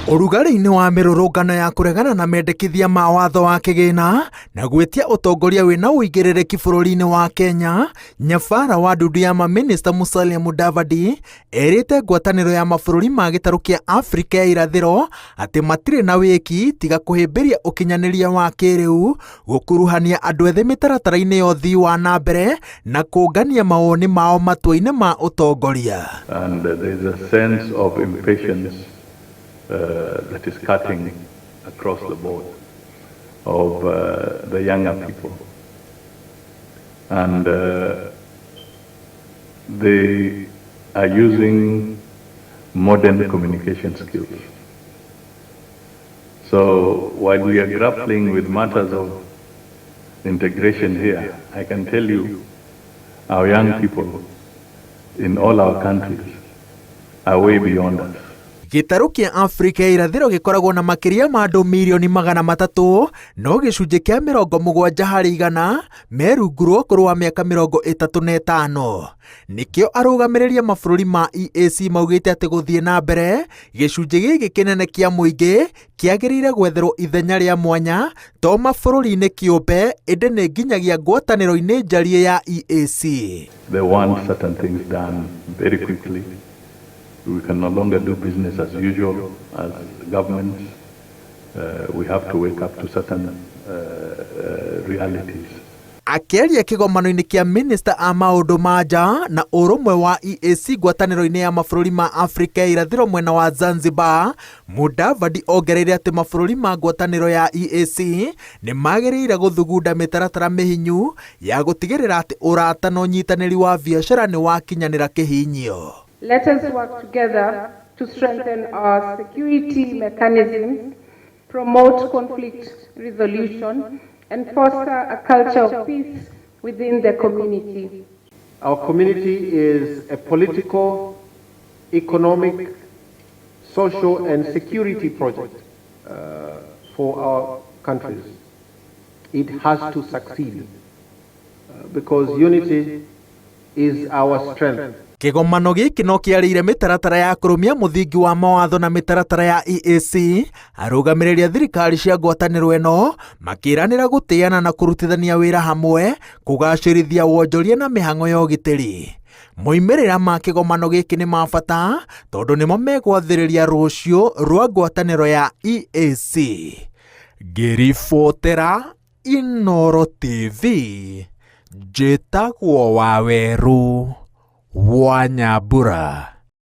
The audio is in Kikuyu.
Ũrugarĩ-inĩ wa mĩrũrũngano ya kũregana na mendekithia ma watho wa kĩgĩna na gwĩtia ũtongoria wĩna ũigĩrĩrĩki bũrũri-inĩ wa Kenya, nyabara wa ndundu ya mamĩnĩsta Musalia Mudavadi erĩte ngwatanĩro ya mabũrũri ma gĩtarũ kĩa Afrika ya irathĩro atĩ matirĩ na wĩki tiga kũhĩmbĩria ũkinyanĩria wa kĩrĩu, gũkuruhania andũ ethĩ mĩtaratara-inĩ ya ũthii wa na mbere na kũngania mawoni mao matua-inĩ ma ũtongoria. And there is a sense of impatience that is cutting across the board of the younger people. And they are using modern communication skills. So while we are grappling with matters of integration here, I can tell you our young people in all our countries are way beyond us. Gĩtarũ kĩa Afrika ya irathĩro gĩkoragwo na makĩria ma andũ mirioni 300, no gĩcunjĩ kĩa 70% me rungu rwa ũkũrũ wa mĩaka 35. Nĩkĩo arũgamĩrĩri a mabũrũri ma EAC maugĩte atĩ gũthiĩ na mbere gĩcunjĩ gĩkĩ kĩnene kĩa mũingĩ kĩagĩrĩire gwetherwo ithenya rĩa mwanya to mabũrũri-inĩ kĩũmbe ĩndĩ nĩ nginyagia ngwatanĩro-inĩ njariĩ ya EAC. They want certain things done very quickly. We can no longer do business as usual as governments. We have to wake up to certain realities. Akĩaria kĩgomano-inĩ kĩa minista a maũndũ ma nja na ũrũmwe wa EAC ngwatanĩro-inĩ ya mabũrũri ma Afrika ya irathĩro mwena wa Zanzibar, Mudavadi ongereire atĩ mabũrũri ma ngwatanĩro ya EAC nĩ magĩrĩire gũthugunda mĩtaratara mĩhinyu ya gũtigĩrĩra atĩ ũrata na ũnyitanĩri wa biacara nĩ wakinyanĩra kĩhinyio. Let us work together to strengthen our security mechanisms, promote conflict resolution, and foster a culture of peace within the community. Our community is a political, economic, social, and security project for our countries. It has to succeed because unity is our strength. Kĩgomano gĩkĩ no kĩarĩire mĩtaratara ya kũrũmia mũthingi wa mawatho na mĩtaratara ya EAC. Arũgamĩrĩri a thirikari cia ngwatanĩro ĩno makĩranĩra gũtĩana na kũrutithania wĩra hamwe kũgacĩrithia wonjoria na mĩhang'o ya ũgitĩri. Moimĩrĩra ma kĩgomano gĩkĩ nĩ ma bata tondũ nĩmo megwathĩrĩria rũciũ rwa ngwatanĩro ya EAC. Ngĩribotera Inooro TV, njĩtagwo Wawerũ wa Nyambura.